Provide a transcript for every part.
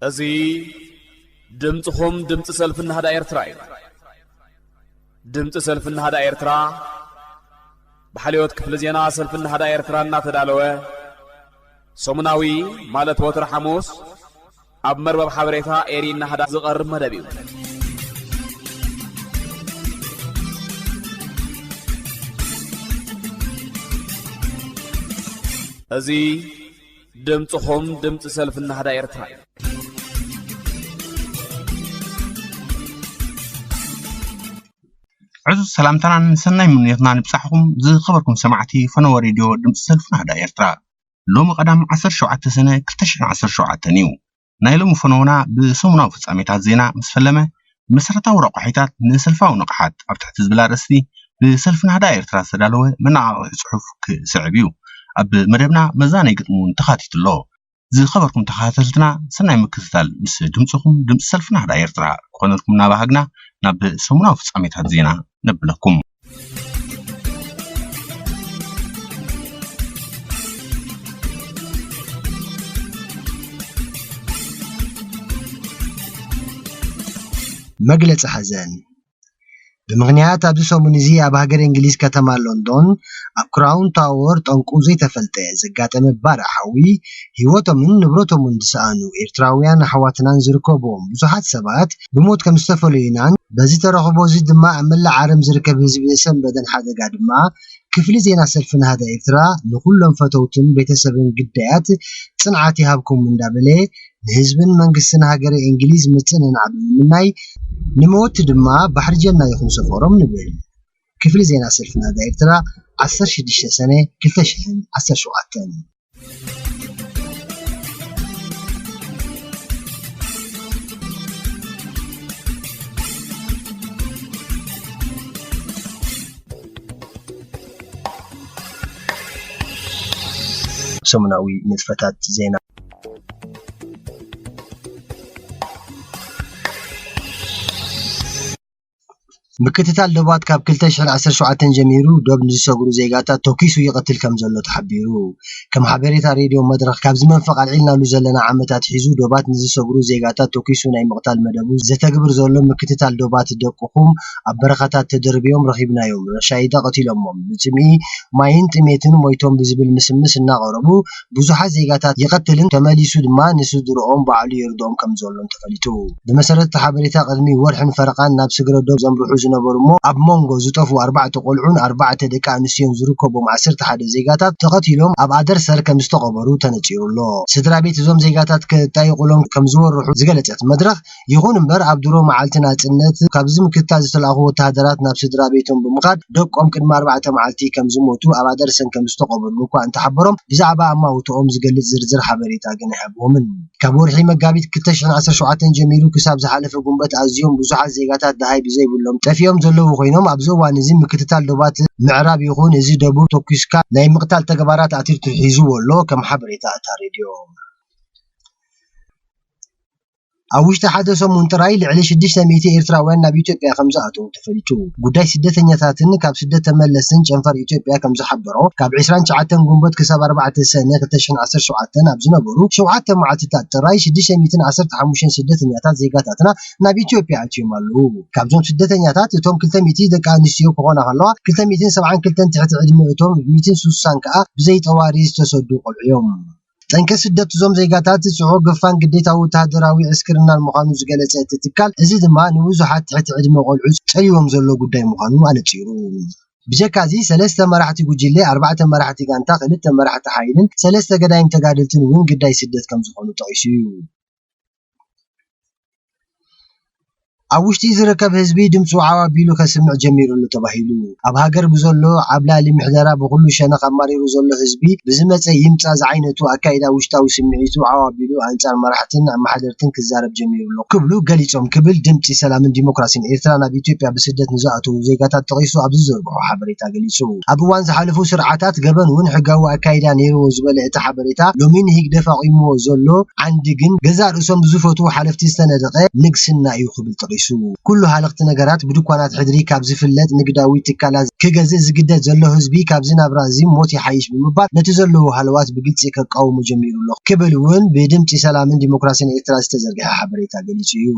እዚ ድምፅኹም ድምፂ ሰልፊ ናህዳ ኤርትራ እዩ። ድምፂ ሰልፊ ናህዳ ኤርትራ ብሓልዮት ክፍሊ ዜና ሰልፊ ናህዳ ኤርትራ እናተዳለወ ሰሙናዊ፣ ማለት ወትሪ ሓሙስ፣ ኣብ መርበብ ሓበሬታ ኤሪ ናህዳ ዝቐርብ መደብ እዩ። እዚ ድምፅኹም ድምፂ ሰልፊ ናህዳ ኤርትራ እዩ። ዕዙዝ ሰላምታናን ሰናይ ምንዮትና ንብጻሕኹም ዝኸበርኩም ሰማዕቲ ፈነወ ሬድዮ ድምፂ ሰልፊ ናህዳ ኤርትራ። ሎሚ ቀዳም ዓሰርተ ሸውዓተ ሰነ ክልተ ሽሕን ዓሰርተ ሸውዓተን እዩ። ናይ ሎሚ ፈነወና ብሰሙናዊ ፍጻሜታት ዜና ምስ ፈለመ፣ መሰረታዊ ረቋሒታት ንሰልፋዊ ንቕሓት ኣብ ትሕቲ ዝብል ኣርእስቲ ብሰልፊ ናህዳ ኤርትራ ዝተዳለወ መነቓቕሒ ጽሑፍ ክስዕብ እዩ። ኣብ መደብና መዛነይ ግጥሚ እውን ተኻቲቱ ኣሎ። ዝኸበርኩም ተኸታተልትና ሰናይ ምክትታል ምስ ድምፅኹም ድምፂ ሰልፊ ናህዳ ኤርትራ ክኾነልኩም እናባሃግና ናብ ሰሙናዊ ፍጻሜታት ዜና ነብለኩም። መግለጺ ሓዘን። ብምኽንያት ኣብዚ ሰሙን እዚ ኣብ ሃገረ እንግሊዝ ከተማ ሎንዶን ኣብ ክራውን ታወር ጠንቁ ዘይተፈልጠ ዘጋጠመ ባርዕ ሓዊ ህይወቶምን ንብረቶምን ዝሰኣኑ ኤርትራውያን ኣሕዋትናን ዝርከብዎም ብዙሓት ሰባት ብሞት ከም ዝተፈለዩናን በዚ ተረኽቦ እዚ ድማ ኣብ መላእ ዓለም ዝርከብ ህዝቢ ዘሰንበደን ሓደጋ ድማ ክፍሊ ዜና ሰልፊ ናህዳ ኤርትራ ንኹሎም ፈተውትን ቤተሰብን ግዳያት ጽንዓት ይሃብኩም እንዳበለ ንህዝብን መንግስትን ሃገረ እንግሊዝ ምጽንናዕ ብምምናይ ንመወቲ ድማ ባሕሪ ጀና ይኹን ሰፈሮም ንብል። ክፍሊ ዜና ሰልፊ ናህዳ ኤርትራ ዓሰርተ ሽዱሽተ ሰነ ክልተ ሽሕን ዓሰርተ ሸውዓተን። ሰሙናዊ ንጥፈታት ዜና። ምክትታል ዶባት ካብ ክልተ ሽሕን ዓሰርተ ሸውዓተን ጀሚሩ ዶብ ንዝሰግሩ ዜጋታት ተኪሱ ይቐትል ከም ዘሎ ተሓቢሩ። ከም ሓበሬታ ሬድዮ መድረኽ ካብዚ መንፈቕ ኣልዒልናሉ ዘለና ዓመት ኣትሒዙ ዶባት ንዝሰግሩ ዜጋታት ተኪሱ ናይ ምቕታል መደቡ ዘተግብር ዘሎ ምክትታል ዶባት ደቅኹም ኣብ በረኻታት ተደርብዮም ረኺብናዮም፣ ረሻይዳ ቀቲሎሞም፣ ብጽምኢ ማይን ጥሜትን ሞይቶም ብዝብል ምስምስ እናቐረቡ ብዙሓት ዜጋታት ይቐትልን ተመሊሱ ድማ ንስድርኦም ባዕሉ የርድኦም ከም ዘሎን ተፈሊጡ። ብመሰረት እቲ ሓበሬታ ቅድሚ ወርሕን ፈረቓን ናብ ስግረ ዶብ ዘምርሑ ዝነበሩ እሞ ኣብ መንጎ ዝጠፍኡ ኣርባዕተ ቆልዑን ኣርባዕተ ደቂ ኣንስትዮን ዝርከቦም ዓሰርተ ሓደ ዜጋታት ተቐቲሎም ኣብ ኣደርሰር ከም ዝተቐበሩ ተነጺሩ ኣሎ። ስድራ ቤት እዞም ዜጋታት ከጣይቑሎም ከም ዝወርሑ ዝገለጸት መድረኽ፣ ይኹን እምበር ኣብ ድሮ መዓልቲ ናጽነት ካብዚ ምክትታል ዝተላእኹ ወተሃደራት ናብ ስድራ ቤቶም ብምኻድ ደቆም ቅድሚ ኣርባዕተ መዓልቲ ከም ዝሞቱ ኣብ ኣደርሰን ከም ዝተቐበሩን እኳ እንተሓበሮም ብዛዕባ ኣማውትኦም ዝገልጽ ዝርዝር ሓበሬታ ግን ኣይሃብዎምን። ካብ ወርሒ መጋቢት ክልተ ሽሕን ዓሰርተ ሸውዓተን ጀሚሩ ክሳብ ዝሓለፈ ጉንበት ኣዝዮም ብዙሓት ዜጋታት ደሃይ ብዘይብሎም ጠፊኦም ዘለዉ ኮይኖም ኣብዚ እዋን እዚ ምክትታል ዶባት ምዕራብ ይኹን እዚ ደቡብ ተኩስካ ናይ ምቕታል ተግባራት ኣትሒዙዎ ኣሎ ከም ሓበሬታ እታ ሬድዮ። ኣብ ውሽጢ ሓደ ሰሙን ጥራይ ልዕሊ ሽዱሽተ ሚእቲ ኤርትራውያን ናብ ኢትዮጵያ ከም ዝኣተዉ ተፈሊጡ። ጉዳይ ስደተኛታትን ካብ ስደት ተመለስትን ጨንፈር ኢትዮጵያ ከም ዝሓበሮ፣ ካብ ዕስራን ትሽዓተን ጉንበት ክሳብ ኣርባዕተ ሰነ ክልተ ሽሕን ዓሰርተ ሸውዓተን ኣብ ዝነበሩ ሸውዓተ መዓልትታት ጥራይ ሽዱሽተ ሚእትን ዓሰርተ ሓሙሽተን ስደተኛታት ዜጋታትና ናብ ኢትዮጵያ ኣትዮም ኣለዉ። ካብዞም ስደተኛታት እቶም ክልተ ሚእቲ ደቂ ኣንስትዮ ክኾና ከለዋ፣ ክልተ ሚእትን ሰብዓን ክልተን ትሕቲ ዕድመ እቶም ሚእትን ስሳን ከኣ ብዘይ ጠዋሪ ዝተሰዱ ቆልዑ እዮም። ጠንቂ ስደት እዞም ዜጋታት ጽዑቕ ግፋን ግዴታዊ ወተሃደራዊ ዕስክርናን ምዃኑ ዝገለጸ እቲ ትካል፣ እዚ ድማ ንብዙሓት ትሕቲ ዕድመ ቆልዑ ጸልይዎም ዘሎ ጉዳይ ምዃኑ ኣነጺሩ። ብጀካ እዚ፣ ሰለስተ መራሕቲ ጉጅለ፣ ኣርባዕተ መራሕቲ ጋንታ፣ ክልተ መራሕቲ ሓይልን ሰለስተ ገዳይም ተጋደልትን እውን ግዳይ ስደት ከም ዝኾኑ ጠቒሱ እዩ። ኣብ ውሽጢ ዝርከብ ህዝቢ ድምፁ ዓው ኣቢሉ ከስምዕ ጀሚሩ ኣሎ ተባሂሉ። ኣብ ሃገር ብዘሎ ዓብላሊ ምሕደራ ብኹሉ ሸነኽ ኣማሪሩ ዘሎ ህዝቢ ብዝመፀ ይምፃ ዝዓይነቱ ኣካይዳ ውሽጣዊ ስምዒቱ ዓው ኣቢሉ ኣንፃር መራሕትን ኣመሓደርትን ክዛረብ ጀሚሩ ኣሎ ክብሉ ገሊፆም ክብል ድምፂ ሰላምን ዲሞክራሲን ኤርትራ ናብ ኢትዮጵያ ብስደት ንዝኣተዉ ዜጋታት ጠቒሱ ኣብ ዝዘርግሖ ሓበሬታ ገሊፁ። ኣብ እዋን ዝሓለፉ ስርዓታት ገበን እውን ሕጋዊ ኣካይዳ ነይርዎ ዝበለ እቲ ሓበሬታ ሎሚ ንህግደፍ ኣቑምዎ ዘሎ ዓንዲ ግን ገዛእ ርእሶም ብዝፈትዉ ሓለፍቲ ዝተነደቐ ንግስና እዩ ክብል ጠቒሱ። ተጠቂሱ። ኩሉ ሃለኽቲ ነገራት ብድኳናት ሕድሪ ካብ ዝፍለጥ ንግዳዊ ትካላት ክገዝእ ዝግደድ ዘሎ ህዝቢ ካብዚ ናብራ እዚ ሞት ይሓይሽ ብምባል ነቲ ዘለዎ ሃለዋት ብግልጺ ከቃውሞ ጀሚሩ ኣሎ ክብል እውን ብድምጺ ሰላምን ዲሞክራሲን ኤርትራ ዝተዘርግሐ ሓበሬታ ገሊጹ እዩ።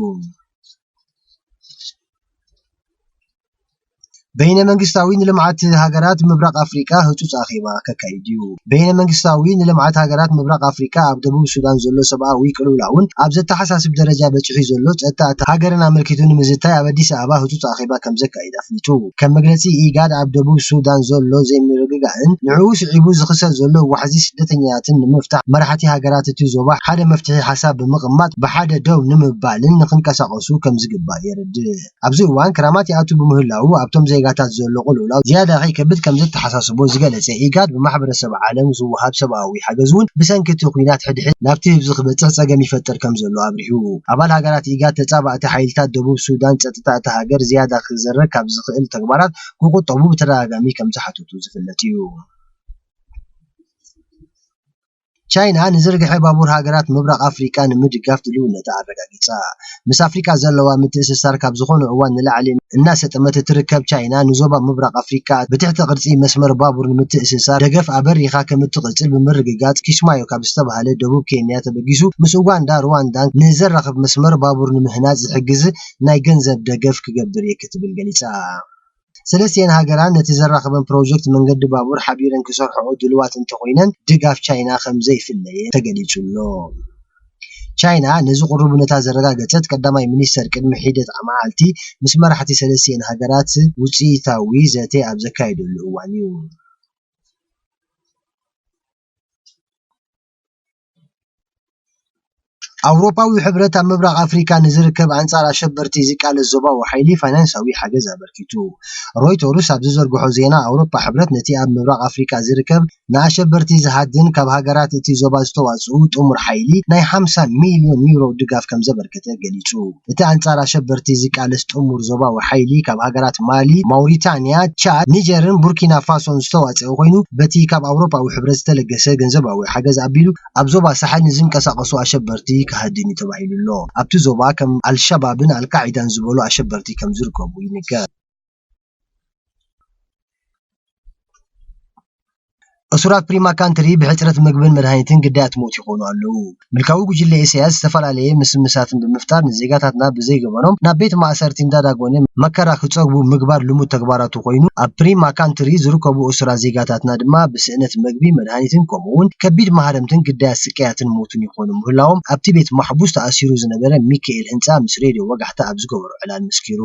በይነ መንግስታዊ ንልምዓት ሃገራት ምብራቕ ኣፍሪቃ ህጹጽ ኣኼባ ከካይድ እዩ። በይነ መንግስታዊ ንልምዓት ሃገራት ምብራቕ ኣፍሪቃ ኣብ ደቡብ ሱዳን ዘሎ ሰብኣዊ ቅልውላውን ኣብ ዘተሓሳስብ ደረጃ በጺሑ ዘሎ ጸጥታ እታ ሃገርን ኣመልኪቱ ንምዝታይ ኣብ ኣዲስ ኣበባ ህጹጽ ኣኼባ ከም ዘካይድ ኣፍሊጡ። ከም መግለጺ ኢጋድ ኣብ ደቡብ ሱዳን ዘሎ ዘይምርግጋእን ንዕኡ ስዒቡ ዝኽሰት ዘሎ ዋሕዚ ስደተኛታትን ንምፍታሕ መራሕቲ ሃገራት እቲ ዞባ ሓደ መፍትሒ ሓሳብ ብምቕማጥ ብሓደ ደው ንምባልን ንክንቀሳቐሱ ከም ዝግባእ የረድእ። ኣብዚ እዋን ክራማት ይኣቱ ብምህላዉ ኣብቶም ዜጋታት ዘሎ ቅልውላው ዝያዳ ከይከብድ ከም ዘተሓሳስቦ ዝገለጸ ኢጋድ ብማሕበረሰብ ዓለም ዝወሃብ ሰብኣዊ ሓገዝ እውን ብሰንኪ እቲ ኲናት ሕድሕድ ናብቲ ህዝቢ ክበጽሕ ጸገም ይፈጥር ከም ዘሎ ኣብሪሁ። ኣባል ሃገራት ኢጋድ ተጻባእቲ ሓይልታት ደቡብ ሱዳን ጸጥታ እታ ሃገር ዝያዳ ክዘረግ ካብ ዝኽእል ተግባራት ክቑጠቡ ብተደጋጋሚ ከም ዝሓተቱ ዝፍለጥ እዩ። ቻይና ንዝርግሐ ባቡር ሃገራት ምብራቕ ኣፍሪቃ ንምድጋፍ ድልውነታ ኣረጋጊጻ። ምስ ኣፍሪቃ ዘለዋ ምትእስሳር ካብ ዝኾነ እዋን ንላዕሊ እናሰጠመት እትርከብ ቻይና ንዞባ ምብራቕ ኣፍሪቃ ብትሕቲ ቅርጺ መስመር ባቡር ንምትእስሳር ደገፍ ኣበሪኻ ከም እትቕጽል ብምርግጋጽ ኪስማዮ ካብ ዝተባህለ ደቡብ ኬንያ ተበጊሱ ምስ ኡጋንዳ ሩዋንዳን ንዘራኽብ መስመር ባቡር ንምህናጽ ዝሕግዝ ናይ ገንዘብ ደገፍ ክገብር እየ ክትብል ገሊጻ። ሰለስቲኤን ሃገራት ነቲ ዘራኽበን ፕሮጀክት መንገዲ ባቡር ሓቢረን ክሰርሕኦ ድልዋት እንተኾይነን ድጋፍ ቻይና ከም ዘይፍለየ ተገሊጹ ኣሎ። ቻይና ነዚ ቅሩብነታ ዘረጋገጸት ቀዳማይ ሚኒስተር ቅድሚ ሒደት መዓልቲ ምስ መራሕቲ ሰለስቲኤን ሃገራት ውጽኢታዊ ዘተ ኣብ ዘካየደሉ እዋን እዩ። ኣውሮፓዊ ሕብረት ኣብ ምብራቕ ኣፍሪካ ንዝርከብ ኣንጻር ኣሸበርቲ ዝቃለስ ዞባዊ ሓይሊ ፋይናንሳዊ ሓገዝ ኣበርኪቱ። ሮይተርስ ኣብ ዝዘርግሖ ዜና ኣውሮፓ ሕብረት ነቲ ኣብ ምብራቕ ኣፍሪካ ዝርከብ ንኣሸበርቲ ዝሃድን ካብ ሃገራት እቲ ዞባ ዝተዋጽኡ ጥሙር ሓይሊ ናይ ሓምሳ ሚልዮን ዩሮ ድጋፍ ከም ዘበርከተ ገሊጹ። እቲ ኣንጻር ኣሸበርቲ ዝቃለስ ጥሙር ዞባዊ ሓይሊ ካብ ሃገራት ማሊ፣ ማውሪታንያ፣ ቻድ፣ ኒጀርን ቡርኪና ፋሶን ዝተዋጸአ ኮይኑ በቲ ካብ ኣውሮፓዊ ሕብረት ዝተለገሰ ገንዘባዊ ሓገዝ ኣቢሉ ኣብ ዞባ ሳሕል ንዝንቀሳቐሱ ኣሸበርቲ ክሃድን እዩ ተባሂሉ ኣሎ። ኣብቲ ዞባ ከም ኣልሸባብን ኣልቃዒዳን ዝበሉ ኣሸበርቲ ከም ዝርከቡ ይንገር። እሱራት ፕሪማ ካንትሪ ብሕፅረት ምግብን መድሃኒትን ግዳያት ሞት ይኾኑ ኣለዉ። ምልካዊ ጉጅለ ኢሳያስ ዝተፈላለየ ምስምሳትን ብምፍጣር ንዜጋታትና ብዘይገበኖም ናብ ቤት ማእሰርቲ እንዳዳጎነ መከራ ክፀግቡ ምግባር ልሙድ ተግባራቱ ኮይኑ ኣብ ፕሪማ ካንትሪ ዝርከቡ እሱራት ዜጋታትና ድማ ብስእነት ምግቢ፣ መድሃኒትን ከምኡ እውን ከቢድ ማህረምትን ግዳያት ስቅያትን ሞትን ይኾኑ ምህላዎም ኣብቲ ቤት ማሕቡስ ተኣሲሩ ዝነበረ ሚካኤል ህንፃ ምስ ሬድዮ ወጋሕታ ኣብ ዝገበሮ ዕላል መስኪሩ።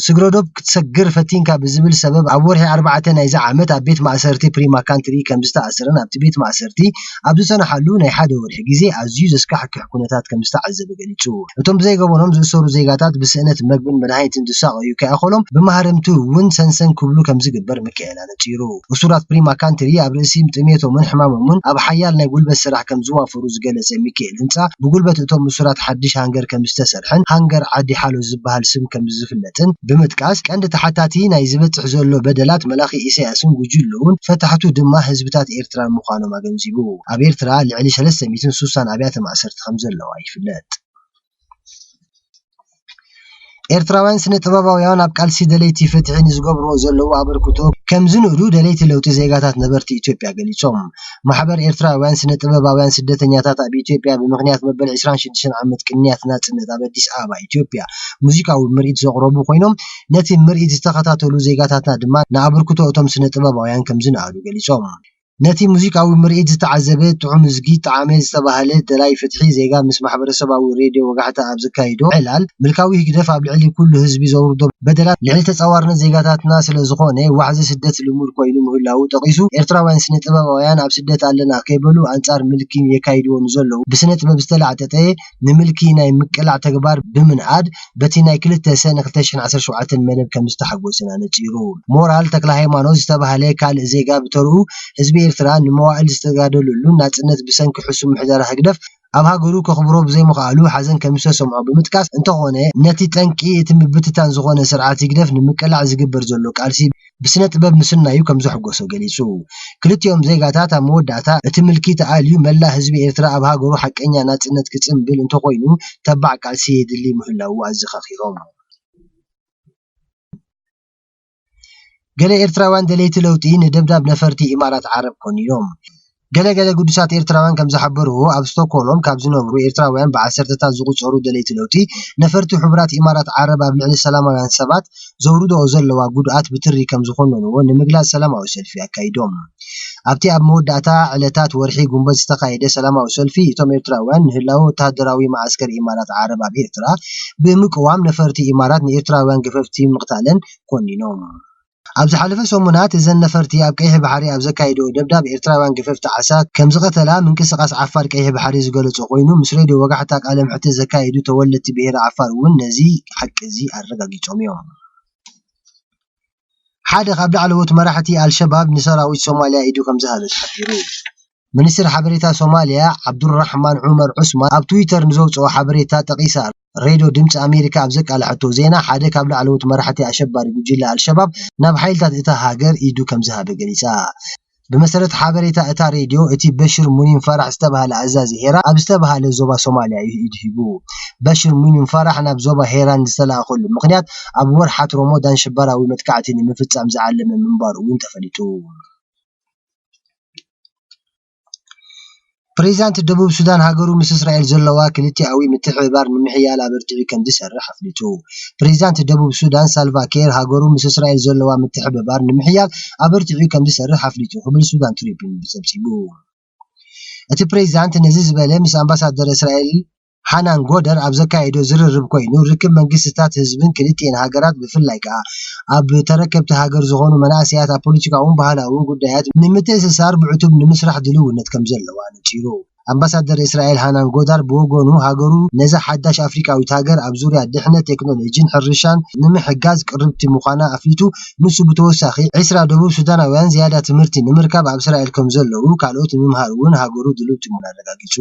ስግረዶብ ክትሰግር ፈቲንካ ብዝብል ሰበብ ኣብ ወርሒ ኣርባዕተ ናይዚ ዓመት ኣብ ቤት ማእሰርቲ ፕሪማ ካንትሪ ከም ዝተኣስረን ኣብቲ ቤት ማእሰርቲ ኣብ ዝጸንሓሉ ናይ ሓደ ወርሒ ግዜ ኣዝዩ ዘስካሕክሕ ኩነታት ከም ዝተዓዘበ ገሊጹ። እቶም ብዘይገበኖም ዝእሰሩ ዜጋታት ብስእነት መግብን መድሃኒትን ዝሳቐዩ ከይኣኸሎም ብማህረምቲ እውን ሰንሰን ክብሉ ከም ዝግበር ሚካኤል ኣነጺሩ። እሱራት ፕሪማ ካንትሪ ኣብ ርእሲ ጥሜቶምን ሕማሞምን ኣብ ሓያል ናይ ጉልበት ስራሕ ከም ዝዋፈሩ ዝገለጸ ሚካኤል ህንጻ ብጉልበት እቶም እሱራት ሓድሽ ሃንገር ከም ዝተሰርሐን ሃንገር ዓዲ ሓሎ ዝበሃል ስም ከም ዝፍለጥን ብምጥቃስ ቀንዲ ተሓታቲ ናይ ዝበጽሕ ዘሎ በደላት መላኺ ኢሳያስን ጉጅልኡን ፈታሕቱ ድማ ህዝብታት ኤርትራ ምዃኖም ኣገንዚቡ። ኣብ ኤርትራ ልዕሊ ሰለስተ ሚእትን ስሳን ኣብያተ ማእሰርቲ ከም ዘለዋ ይፍለጥ። ኤርትራውያን ስነ ጥበባውያን ኣብ ቃልሲ ደለይቲ ፍትሒ ንዝገብርዎ ዘለዉ ኣበርክቶ ከም ዝንእዱ ደለይቲ ለውጢ ዜጋታት ነበርቲ ኢትዮጵያ ገሊጾም። ማሕበር ኤርትራውያን ስነ ጥበባውያን ስደተኛታት ኣብ ኢትዮጵያ ብምኽንያት መበል ዕስራን ሽዱሽተን ዓመት ቅንያት ናጽነት ኣብ ኣዲስ ኣበባ ኢትዮጵያ ሙዚቃዊ ምርኢት ዘቕረቡ ኮይኖም ነቲ ምርኢት ዝተኸታተሉ ዜጋታትና ድማ ንኣበርክቶ እቶም ስነ ጥበባውያን ከም ዝነኣዱ ገሊጾም። ነቲ ሙዚቃዊ ምርኢት ዝተዓዘበ ጥዑም እዝጊ ጣዕመ ዝተባህለ ደላይ ፍትሒ ዜጋ ምስ ማሕበረሰባዊ ሬድዮ ወጋሕታ ኣብ ዘካይዶ ዕላል ምልካዊ ህግደፍ ኣብ ልዕሊ ኩሉ ህዝቢ ዘውርዶ በደላት ልዕሊ ተጻዋርነት ዜጋታትና ስለ ዝኾነ ዋሕዚ ስደት ልሙድ ኮይኑ ምህላዉ ጠቒሱ ኤርትራውያን ስነ ጥበባውያን ኣብ ስደት ኣለና ከይበሉ ኣንጻር ምልኪ የካይድዎ ንዘለዉ ብስነ ጥበብ ዝተላዕጠጠ ንምልኪ ናይ ምቅላዕ ተግባር ብምንኣድ በቲ ናይ ክልተ ሰነ ክልተ ሽሕን ዓሰርተ ሸውዓተን መደብ ከም ዝተሓጎሰን ኣነጺሩ። ሞራል ተክለሃይማኖት ዝተባህለ ካልእ ዜጋ ብተርኡ ህዝቢ ኤርትራ ንመዋእል ዝተጋደለሉን ናጽነት ብሰንኪ ሕሱም ምሕደራ ህግደፍ ኣብ ሃገሩ ከኽብሮ ብዘይምኽኣሉ ሓዘን ከም ዝተሰምዖ ብምጥቃስ እንተኾነ ነቲ ጠንቂ እቲ ምብትታን ዝኾነ ስርዓት ህግደፍ ንምቅላዕ ዝግበር ዘሎ ቃልሲ ብስነ ጥበብ ምስናዩ ከም ዘሐጎሶ ገሊጹ። ክልቲኦም ዜጋታት ኣብ መወዳእታ እቲ ምልኪ ተኣልዩ መላእ ህዝቢ ኤርትራ ኣብ ሃገሩ ሓቀኛ ናጽነት ክጽንብል እንተኾይኑ ተባዕ ቃልሲ የድሊ ምህላዉ ኣዘኻኺሮም። ገለ ኤርትራውያን ደለይቲ ለውጢ ንደብዳብ ነፈርቲ ኢማራት ዓረብ ኮኒኖም። ገለ ገለ ግዱሳት ኤርትራውያን ከም ዝሓበርዎ፣ ኣብ ስቶክሆልም ካብ ዝነብሩ ኤርትራውያን ብዓሰርተታት ዝቑጸሩ ደለይቲ ለውጢ፣ ነፈርቲ ሕቡራት ኢማራት ዓረብ ኣብ ልዕሊ ሰላማውያን ሰባት ዘውርድኦ ዘለዋ ጉድኣት ብትሪ ከም ዝኾነንዎ ንምግላጽ ሰላማዊ ሰልፊ ኣካይዶም። ኣብቲ ኣብ መወዳእታ ዕለታት ወርሒ ጉንበት ዝተኻየደ ሰላማዊ ሰልፊ፣ እቶም ኤርትራውያን ንህላወ ወተሃደራዊ መዓስከር ኢማራት ዓረብ ኣብ ኤርትራ ብምቅዋም፣ ነፈርቲ ኢማራት ንኤርትራውያን ገፈፍቲ ምቕታለን ኮኒኖም። ኣብ ዝሓለፈ ሰሙናት፣ እዘን ነፈርቲ ኣብ ቀይሕ ባሕሪ ኣብ ዘካየድኦ ደብዳብ፣ ኤርትራውያን ገፈፍቲ ዓሳ ከም ዝቐተላ ምንቅስቓስ ዓፋር ቀይሕ ባሕሪ ዝገለጾ ኮይኑ፣ ምስ ሬድዮ ወጋሕታ ቃለ መሕትት ዘካየዱ ተወለድቲ ብሄረ ዓፋር እውን ነዚ ሓቂ እዚ ኣረጋጊጾም እዮም። ሓደ ካብ ላዕለዎት መራሕቲ ኣልሸባብ ንሰራዊት ሶማልያ ኢዱ ከም ዝሃበ ተሓቢሩ። ሚኒስትር ሓበሬታ ሶማልያ ዓብዱራሕማን ዑመር ዑስማን ኣብ ትዊተር ንዘውፅኦ ሓበሬታ ጠቒሳ ሬድዮ ድምፂ ኣሜሪካ ኣብ ዘቃልሐቶ ዜና፣ ሓደ ካብ ላዕለዎት መራሕቲ ኣሸባሪ ጉጅለ ኣልሸባብ ናብ ሓይልታት እታ ሃገር ኢዱ ከም ዝሃበ ገሊጻ። ብመሰረት ሓበሬታ እታ ሬድዮ፣ እቲ በሽር ሙኒን ፋራሕ ዝተባህለ ኣዛዚ ሄራ ኣብ ዝተባህለ ዞባ ሶማልያ እዩ ኢዱ ሂቡ። በሽር ሙኒን ፋራሕ ናብ ዞባ ሄራን ዝተላእኸሉ ምኽንያት፣ ኣብ ወርሓት ሮሞዳን ሽበራዊ መጥቃዕቲ ንምፍጻም ዝዓለመ ምንባሩ እውን ተፈሊጡ። ፕሬዚዳንት ደቡብ ሱዳን፣ ሃገሩ ምስ እስራኤል ዘለዋ ክልቲኣዊ ምትሕብባር ንምሕያል ኣበርቲዑ ከም ዝሰርሕ ኣፍሊጡ። ፕሬዚዳንት ደቡብ ሱዳን ሳልቫ ኪር፣ ሃገሩ ምስ እስራኤል ዘለዋ ምትሕብባር ንምሕያል ኣበርቲዑ ከም ዝሰርሕ ኣፍሊጡ ክብል ሱዳን ትሪቡን ጸብጺቡ። እቲ ፕሬዚዳንት ነዚ ዝበለ ምስ ኣምባሳደር እስራኤል ሃናን ጎደር ኣብ ዘካየዶ ዝርርብ ኮይኑ፣ ርክብ መንግስትታት ህዝብን ክልቲኤን ሃገራት፣ ብፍላይ ከኣ ኣብ ተረከብቲ ሃገር ዝኾኑ መናእሰያት ኣብ ፖለቲካውን ባህላውን ጉዳያት ንምትእስሳር ብዕቱብ ንምስራሕ ድልውነት ከም ዘለዋ ነጺሩ። ኣምባሳደር እስራኤል ሃናን ጎዳር ብወገኑ፣ ሃገሩ ነዛ ሓዳሽ ኣፍሪቃዊት ሃገር ኣብ ዙርያ ድሕነት፣ ቴክኖሎጂን ሕርሻን ንምሕጋዝ ቅርብቲ ምዃና ኣፍሊጡ። ንሱ ብተወሳኺ፣ ዕስራ ደቡብ ሱዳናውያን ዝያዳ ትምህርቲ ንምርካብ ኣብ እስራኤል ከም ዘለዉ፣ ካልኦት ንምምሃር እውን ሃገሩ ድልውቲ ምዃና ኣረጋጊጹ።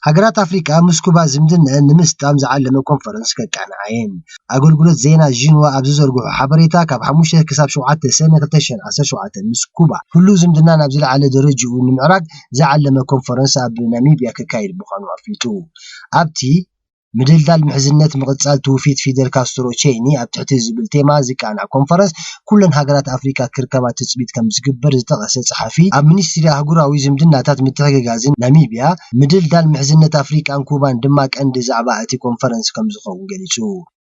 ሃገራት ኣፍሪቃ ምስ ኩባ ዝምድነአን ንምስጣም ዝዓለመ ኮንፈረንስ ከቃንዓ እየን። ኣገልግሎት ዜና ዢንዋ ኣብ ዝዘርግሖ ሓበሬታ፣ ካብ ሓሙሽተ ክሳብ ሸውዓተ ሰነ ክልተ ሽሕን ዓሰርተ ሸውዓተን ምስ ኩባ ህሉው ዝምድና ናብ ዝለዓለ ደረጃኡ ንምዕራግ ዝዓለመ ኮንፈረንስ ኣብ ናሚብያ ክካየድ ምዃኑ ኣፍሊጡ። ኣብቲ ምድልዳል ምሕዝነት ምቕጻል ትውፊት ፊደል ካስትሮ ቼይኒ ኣብ ትሕቲ ዝብል ቴማ ዝቃናዕ ኮንፈረንስ ኩለን ሃገራት ኣፍሪካ ክርከባ ትጽቢት ከም ዝግበር ዝጠቐሰ ጸሓፊ፣ ኣብ ሚኒስትሪ ኣህጉራዊ ዝምድናታት ምትሕግጋዝን ናሚብያ፣ ምድልዳል ምሕዝነት ኣፍሪቃን ኩባን ድማ ቀንዲ ዛዕባ እቲ ኮንፈረንስ ከም ዝኸውን ገሊጹ።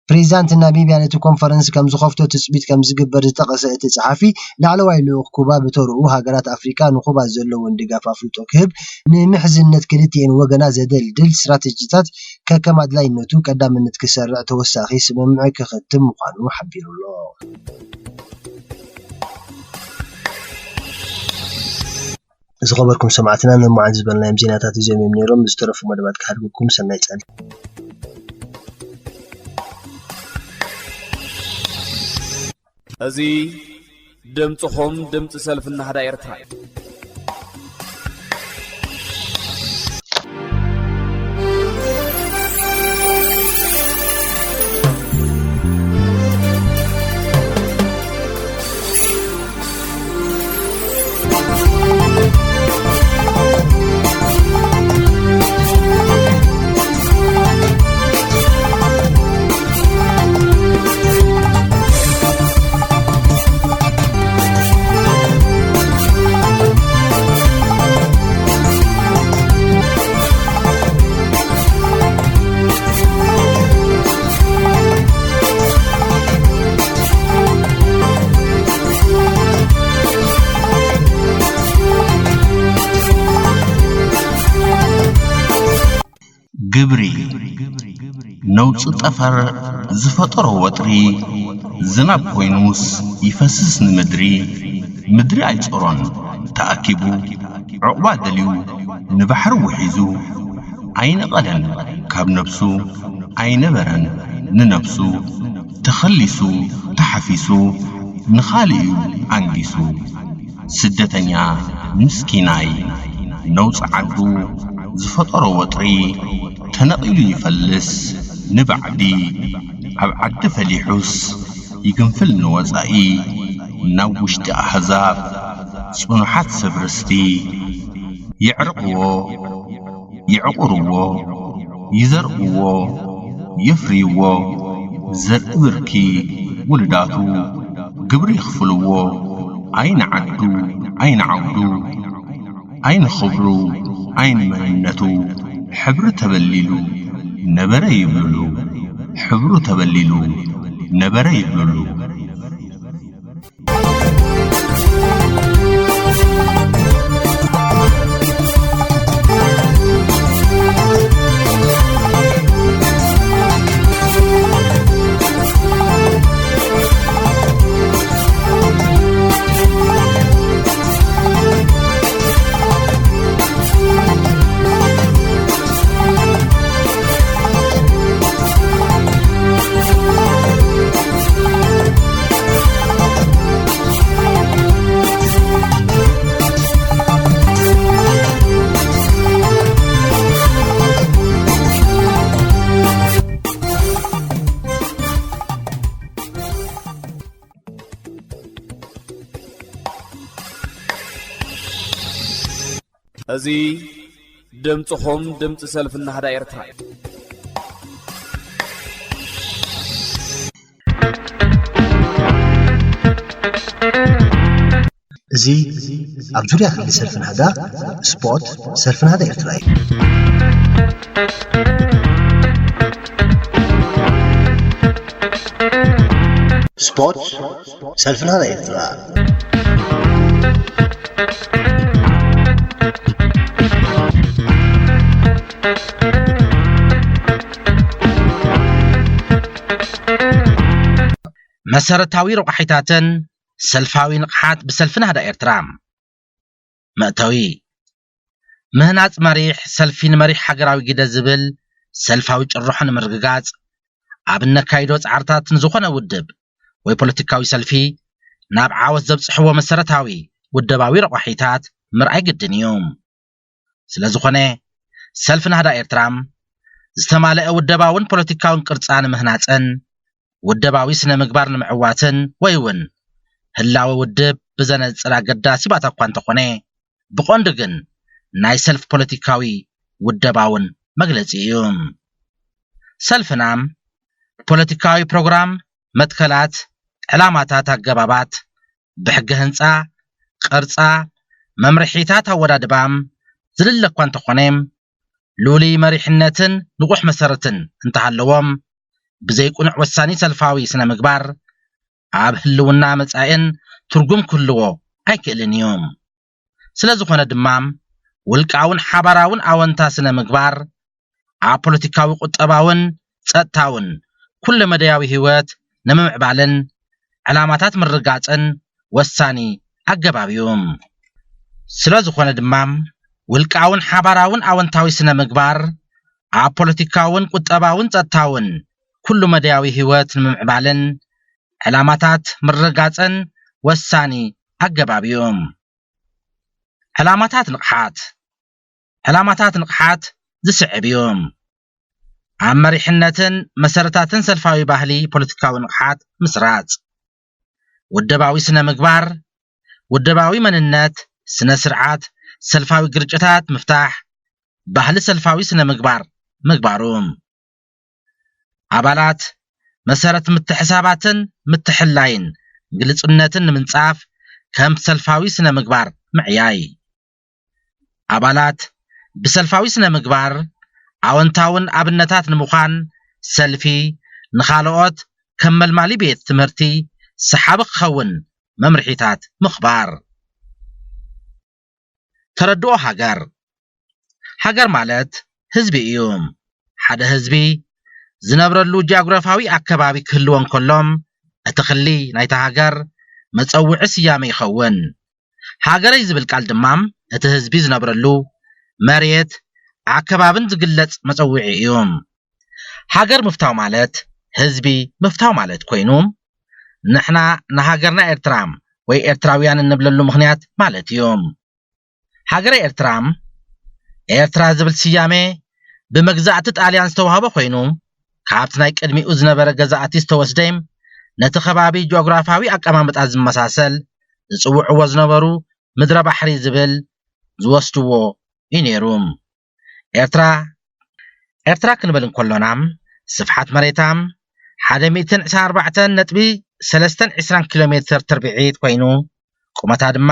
ፕሬዚዳንት ናሚብያ ነቲ ኮንፈረንስ ከም ዝኸፍቶ ትጽቢት ከም ዝግበር ዝጠቐሰ እቲ ጸሓፊ፣ ላዕለዋይ ልኡኽ ኩባ ብተርኡ ሃገራት ኣፍሪቃ ንኩባ ዘለወን ድጋፍ ኣፍልጦ ክህብ፣ ንምሕዝነት ክልቲኤን ወገናት ዘደልድል ስትራተጂታት ከከም ኣድላይነቱ ቀዳምነት ክሰርዕ ተወሳኺ ስምምዕ ክኸትም ምዃኑ ሓቢሩ ኣሎ። ዝኸበርኩም ሰማዕትና፣ ንመዓልቲ ዝበልናዮም ዜናታት እዚኦም እዮም ነይሮም። ዝተረፉ መደባት ክሓድጉኩም፣ ሰናይ ጸኒ። እዚ ድምጽኹም፣ ድምጺ ሰልፊ ናህዳ ኤርትራ እዩ። ግብሪ፣ ነውጺ ጠፈር ዝፈጠሮ ወጥሪ፣ ዝናብ ኮይኑስ ይፈስስ ንምድሪ፣ ምድሪ ኣይጾሮን ተኣኪቡ፣ ዕቑባ ደልዩ ንባሕሪ ውሒዙ፣ ኣይነቐለን ካብ ነብሱ፣ ኣይነበረን ንነብሱ፣ ተኸሊሱ ተሓፊሱ፣ ንኻልእ'ዩ ኣንጊሱ። ስደተኛ ምስኪናይ፣ ነውጺ ዓዱ ዝፈጠሮ ወጥሪ፣ ተነቒሉ ይፈልስ ንባዕዲ፣ ኣብ ዓዲ ፈሊሑስ ይግንፍል ንወጻኢ፣ ናብ ውሽጢ ኣህዛብ ጽኑሓት ሰብ ርስቲ። የዕርቕዎ፣ ይዕቑርዎ፣ ይዘርእዎ፣ የፍርይዎ። ዘርኢ ብርኪ ውሉዳቱ ግብሪ ይኽፍልዎ። ኣይንዓዱ፣ ኣይንዓውዱ፣ ኣይንኽብሩ፣ ኣይንመንነቱ። ሕብሪ ተበሊሉ ነበረ ይብሉሉ። ሕብሩ ተበሊሉ ነበረ ይብሉሉ። እዚ ድምፅኹም፣ ድምፂ ሰልፊ ናህዳ ኤርትራ እዩ። እዚ ኣብ ዙርያ ክሊ ሰልፊ ናህዳ፣ ስፖት፣ ሰልፊ ናህዳ ኤርትራ እዩ። ስፖት፣ ሰልፊ ናህዳ ኤርትራ። መሰረታዊ ረቋሒታትን ሰልፋዊ ንቕሓት ብሰልፊ ናህዳ ኤርትራ። መእተዊ። ምህናጽ መሪሕ ሰልፊ ንመሪሕ ሃገራዊ ግደ ዝብል ሰልፋዊ ጭርሖ ንምርግጋጽ፣ ኣብ እነካይዶ ጻዕርታት ንዝኾነ ውድብ ወይ ፖለቲካዊ ሰልፊ ናብ ዓወት ዘብጽሕዎ መሰረታዊ ውደባዊ ረቋሒታት ምርኣይ ግድን እዩ። ስለ ዝኾነ፣ ሰልፊ ናህዳ ኤርትራ ዝተማልአ ውደባውን ፖለቲካውን ቅርጻ ንምህናጽን ውደባዊ ስነ ምግባር ንምዕዋትን ወይ እውን ህላወ ውድብ ብዘነጽር ኣገዳሲ ባእታ እኳ እንተኾነ፣ ብቐንዱ ግን ናይ ሰልፊ ፖለቲካዊ ውደባውን መግለጺ እዩ። ሰልፍና ፖለቲካዊ ፕሮግራም፣ መትከላት፣ ዕላማታት፣ ኣገባባት፣ ብሕገ ህንጻ፣ ቅርጻ፣ መምርሒታት ኣወዳድባ ዝልለ እኳ እንተኾነ፣ ልኡሊ መሪሕነትን ንቑሕ መሰረትን እንተሃለዎም፣ ብዘይ ቅኑዕ ወሳኒ ሰልፋዊ ስነ ምግባር ኣብ ህልውና መጻኢን ትርጉም ክህልዎ ኣይክእልን እዩ። ስለ ዝኾነ ድማ፣ ውልቃውን ሓባራውን ኣወንታ ስነ ምግባር ኣብ ፖለቲካዊ፣ ቁጠባውን ጸጥታውን ኩለ መዳያዊ ህይወት ንምምዕባልን ዕላማታት ምርጋጽን ወሳኒ ኣገባብ እዩ። ስለ ዝኾነ ድማ፣ ውልቃውን ሓባራውን ኣወንታዊ ስነ ምግባር ኣብ ፖለቲካውን ቁጠባውን ጸጥታውን ኩሉ መዳያዊ ህይወት ንምምዕባልን ዕላማታት ምርጋጽን ወሳኒ ኣገባብ እዩ። ዕላማታት ንቕሓት። ዕላማታት ንቕሓት ዝስዕብ እዩ። ኣብ መሪሕነትን መሰረታትን ሰልፋዊ ባህሊ ፖለቲካዊ ንቕሓት ምስራጽ። ውደባዊ ስነ ምግባር፣ ውደባዊ መንነት፣ ስነ ስርዓት፣ ሰልፋዊ ግርጭታት ምፍታሕ፣ ባህሊ ሰልፋዊ ስነ ምግባር ምግባሩ። ኣባላት መሰረት ምትሕሳባትን ምትሕላይን ግልጽነትን ንምንጻፍ ከም ሰልፋዊ ስነ ምግባር ምዕያይ። ኣባላት ብሰልፋዊ ስነ ምግባር ኣወንታውን ኣብነታት ንምዃን ሰልፊ ንኻልኦት ከም መልማሊ ቤት ትምህርቲ ሰሓቢ ክኸውን መምርሒታት ምኽባር። ተረድኦ ሃገር። ሃገር ማለት ህዝቢ እዩ። ሓደ ህዝቢ ዝነብረሉ ጂኦግራፋዊ ኣከባቢ ክህልዎ እንከሎ፣ እቲ ክሊ ናይታ ሃገር መጸውዒ ስያመ ይኸውን። ሃገረይ ዝብል ቃል ድማ እቲ ህዝቢ ዝነብረሉ መሬት፣ ኣከባብን ዝግለጽ መጸውዒ እዩ። ሃገር ምፍታው ማለት ህዝቢ ምፍታው ማለት ኮይኑ፣ ንሕና ንሃገርና ኤርትራ ወይ ኤርትራውያን እንብለሉ ምኽንያት ማለት እዩ። ሃገረ ኤርትራ፣ ኤርትራ ዝብል ስያሜ ብመግዛእቲ ጣልያን ዝተዋህበ ኮይኑ፣ ካብቲ ናይ ቅድሚኡ ዝነበረ ገዛእቲ ዝተወስደ፣ ነቲ ከባቢ ጂኦግራፋዊ ኣቀማምጣ ዝመሳሰል ዝጽውዕዎ ዝነበሩ ምድረ ባሕሪ ዝብል ዝወስድዎ እዩ ነይሩ። ኤርትራ ኤርትራ ክንብል እንከሎና፣ ስፍሓት መሬታ ሓደ ሚእትን ዕስራን ኣርባዕተን ነጥቢ ሰለስተን ዕስራን ኪሎ ሜትር ትርብዒት ኮይኑ፣ ቁመታ ድማ